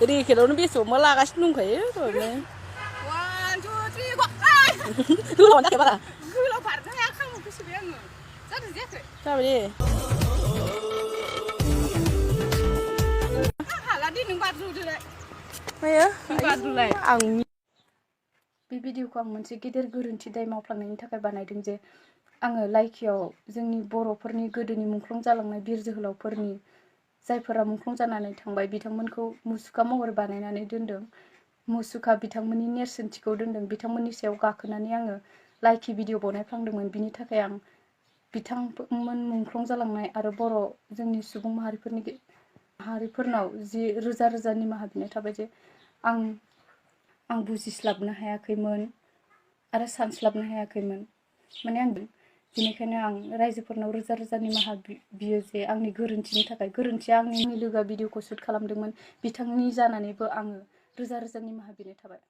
रेखेलावनो बेसेबांबा लागासिनो दंखायो दहायनो 1 2 3 गो गोलावानो जाखायो बारा गोलाव बारनो हाया खामो गोसोबाय आङो जादों जायाखै जाबाय दे हाला दे नों बाज्ल'दोलाय मायो नों बाज्ल'लाय आं बे भिडिअखौ आं मोनसे गेदेर गोरोन्थि दाय मावफ्लांनायनि थाखाय बानायदों जे आङो लाइकियाव जोंनि बर'फोरनि गोदोनि मुंख्लं जालांनाय बिर जोहोलावफोरनि जायफोरा मुंख्लं जानानै थांबाय बिथांमोनखौ मुसुखा महर बानायनानै दोनदों मुसुखा बिथांमोननि नेरसोनथिखौ दोनदों बिथांमोननि सायाव गाखोनानै आङो लाइकि भिडिअ बनायफ्लांदोंमोन बिनि थाखाय आं बिथांमोन मुंख्लं जालांनाय आरो बर' जोंनि सुबुं माहारिफोरनाव जि रोजा रोजा निमाहा बिनाय थाबाय जे आं बुजिस्लाबनो हायाखैमोन आरो सानस्लाबनो हायाखैमोन माने बेनिखायनो आं रायजोफोरनाव रोजा रोजा निमाहा बियो जे आंनि गोरोन्थिनि थाखाय गोरोन्थिया आंनि लोगोआ भिडिअखौ शुट खालामदोंमोन बिथांनि जानानैबो आङो रोजा रोजा निमाहा बिनाय थाबाय